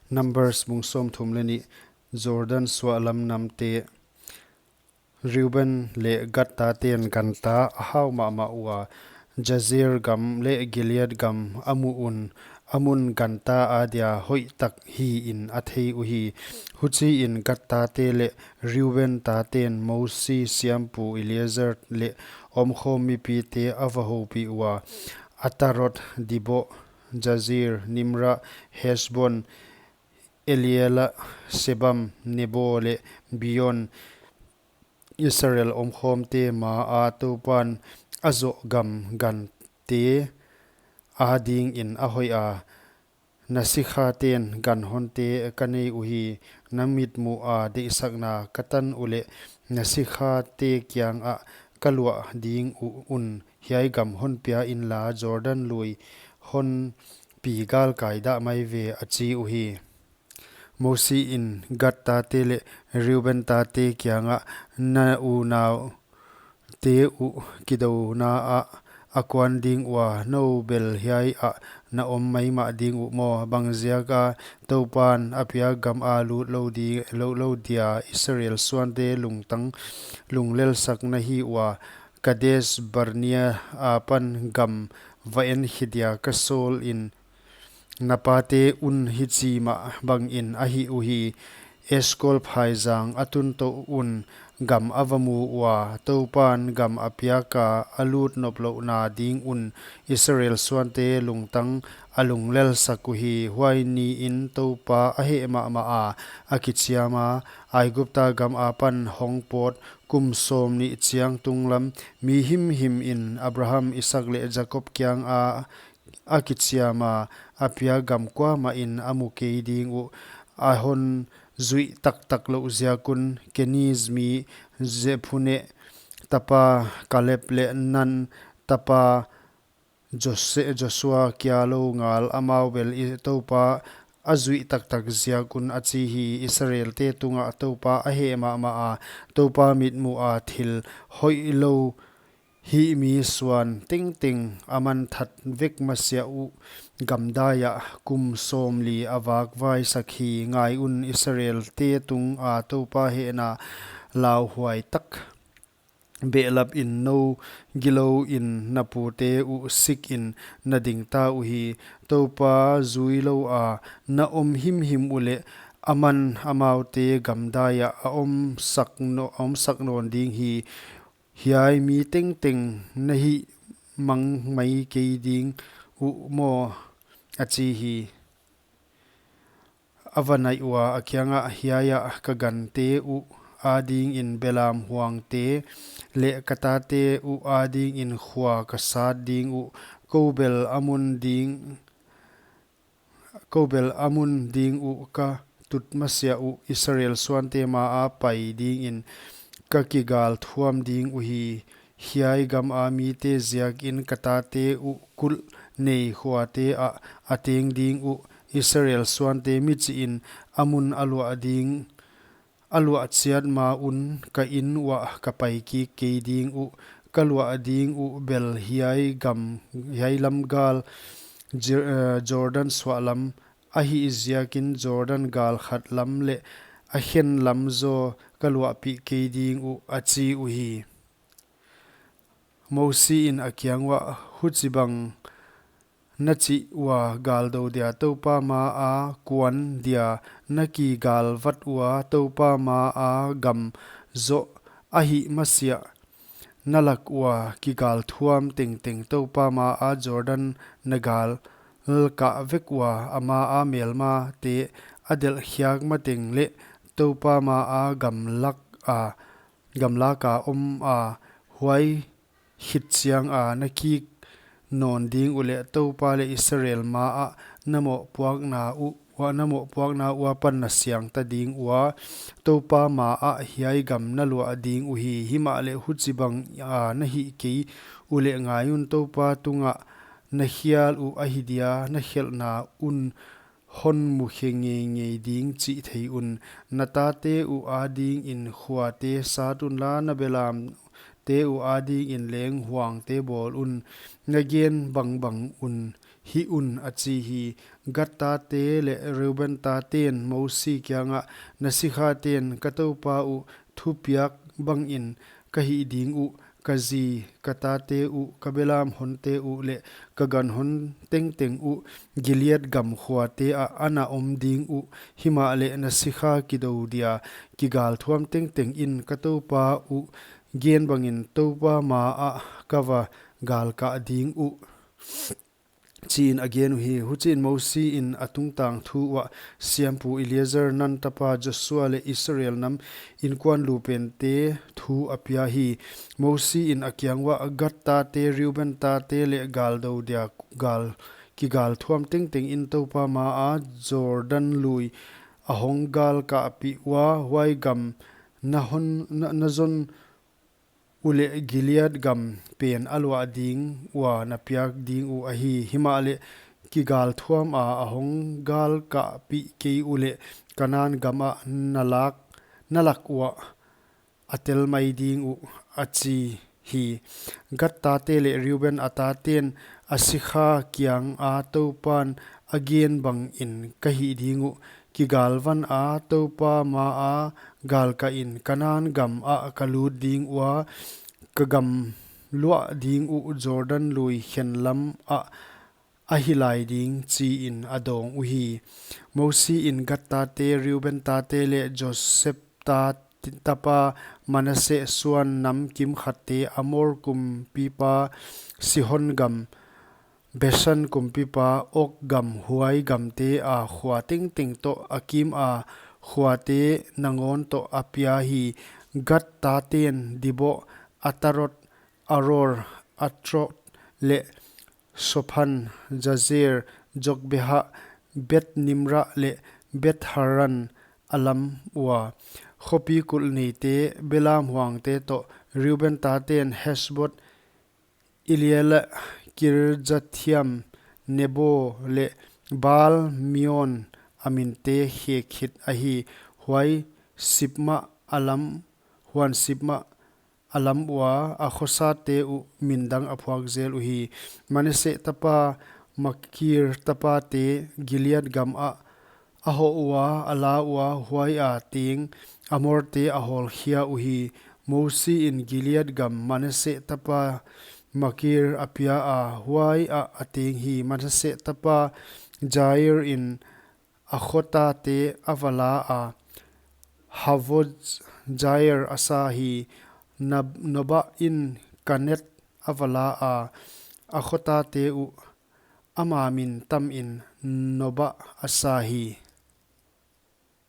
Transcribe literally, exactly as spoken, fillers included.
Numbers bung sawmthum leh nih. Jordan suahlam namte. Reuben leh Gad taten ganta a hau mahmah ua, Jazer gam leh Gilead gam a muh un, a mun ganta adia hoihtak hiin a thei uhi. Huchiin Gad tate leh Reuben taten Mosi siampu Eleazar leh omkhawm mipite a va houpih ua, Ataroth, Dibon, Jazer, Nimra, Heshbon, Eleale, Sebam, Nebo leh Beon, Israel omkhawmte maa Toupan a zoh gam gante adingin a hoiha. Na sikhaten ganhonte ka nei uhi, na mitmuha deihsakna ka tan uleh, na sikhate kiangah ka luah ding uh un, hiai gam hon pia inla, Jordan lui hon pi galkai dah mai ve, a chi uhi. Mosi in Gad tate leh Reuben tate kiangah, na unaute uh kidounaah a kuan ding ua, nou bel hiai ah na om maimah ding uh maw? Bangziaka Toupan a piak gama lut lou di, lou, lou dia Israel suante lungtang lunglelsak na hi ua? Kadesh Barnea apan gam va enkhe dia ka sawlin, na pate un hichi mah bangin a hih uhi. Eshkol phaizang a tun tou un gam a va mu ua, Toupan gam a piaka a lut noplouhna ding un Israel suante lungtang a lunglelsak uhi. Huai niin Toupa a heh mahmaha, a kichiama, Aigupta gam apan hong pawt kum sawmnih chiang tunglam, mi himhimin Abraham, Isaak leh Jakob kianga a kichiama, a piak gam kuamahin a mu kei ding uh, a hon zuih taktak louh ziak un. Keniz mi Jephunne tapa Kaleb leh Nun tapa Jose-, Josua kia lou ngal, amau bel i Toupa a zuih taktak ziak un, a chi hi. Israelte tungah Toupa a heh mahmaha, Toupa mitmuha thil hoihlou hihmi suan tengteng a manthat vek masiah uh gamdaiah kum sawmli a vakvaisak hi. Ngai un, Israelte tunga Toupa hehna lauhuai tak behlapin nou gilouin na pute uh sikin na dingta uhi. Toupa zuiloua na om himhim uleh, aman amaute gamdaiah a omsak no-, a omsak nawn ding hi. Hiai mi tengteng na hihmang mai kei ding uh maw? A chi hi. A va naih ua, a kiangah, hiaiah ka gante uh adingin belam huangte leh ka tate uh adingin khua ka sat ding uh, kou bel a mun ding kou bel a mun ding uh ka tut masiah uh Israel suante maa pai dingin ka kigal thuam ding uhi. Hiai gama mite ziakin ka tate uh kulh nei khuate ah a teng ding uh. Israel suante michihin a mun a luah ding a luah chiat ma un ka in uah ka pai kik kei ding uh. Ka luah ding uh bel hiai gam, hiai lam gal, Jer-, eh, Jordan suahlam ahih ziakin Jordan gal khat lam leh a khen lam zaw ka luahpih kei ding uh, a chi uhi. Mosi in a kiang uah, huchibang na chih ua, galdou dia Toupa maa kuan dia na kigalvat ua, Toupa maa gam zoh ahih masiah na lak ua kigal thuam tengteng Toupa maa Jordan na gal kah vek ua, a maa melmate a delhkhiak mateng leh Toupa maa gamlak a, gamlaka om a, huai khit chianga na kik nawn ding uleh Toupa leh Israel maah na mohpuakna uh, ua na mohpuakna ua pan na siangta ding ua, Toupa maah hiai gam na luah ding uhi. Himahleh huchibanga na hih kei uleh ngai un, Toupa tungah na khial uh ahi dia na khelhna un hon mukhe ngeingei ding chih thei un. Na tate uh adingin khuate sat unla, na belamte uh adingin leng huangte bawl un. Na gen bangbang un, hih un, a chi hi. Gad tate leh Reuben taten Mosi kiangah, Na sikhaten ka toupa uh thupiak bangin ka hih ding uh, ka zi, ka tate uh, ka belam honte uh leh ka ganhon tengteng uh Gilead gam khuate ah a na om ding uh; himahleh na sikha kidou dia kigalthuam tengteng in ka toupa uh gen bangin Toupa maah ka va galkah ding uh, chiin a gen uhi. Huchiin Mosi in a tungtang thu uah siampu Eleazar, Nun tapa Josua leh Israel nam inkuan lupente thu a pia hi. Mosi in a kiang uah, Gad tate, Reuben tate leh galdou dia gal kigalthuam tengteng in Toupa maa Jordan lui a hong galkahpih ua, huai gam na hon, na, na zon uleh Gilead gam pen a luah ding ua na piak ding uh ahi. Himahleh kigalthuama a hong galkahpih kei uleh Kanan gamah na lak, na lak uah a tel mai ding uh, a chi hi. Gad tate leh Reuben a taten a sikha kianga Toupan a gen bangin ka hih ding uh; kigalvana Toupa maa galkahin Kanan gamah ka lut ding ua, ka gam luah ding uh Jordan lui khen lamah ahi lai ding, chiin a dawng uhi. Mosi in Gad tate, Reuben tate leh Joseph ta, tapa Manasseh suan nam kimkhatte, Amor kumpipa Sihon gam, Bashan kumpipa Og gam, huai gamtea khua tengteng toh a kima khuate nangawn toh a pia hi. Gad taten Dibon, Atarot, Aroer, Atrot leh Sophan, Jazer, Jogbeha, Beth-nimra leh Beth-haran a lam ua, khopi kulhneite, belam huangte toh. Reuben taten Hesbon, Eleale, Kirjathaim, Nebo leh Baal-meon a minte khe khit ahi. Huan sipmah a lam, huan sipmah a lam ua, a khosate uh min dang a phuak zel uhi. Manasseh tapa Makir tapate Gilead gamah a hoh ua, a la ua, huaia teng Amorte a hawlkhia uhi. Mosi in Gilead gam Manasseh tapa Makir a pia a, huaiah a teng hi. Manasseh tapa Jair in a khotate a va la a, Havoth-jair a sa hi. Nob-, Noba in Kaneth a va la a, a khotate uh; ama min tamin Noba a sa hi.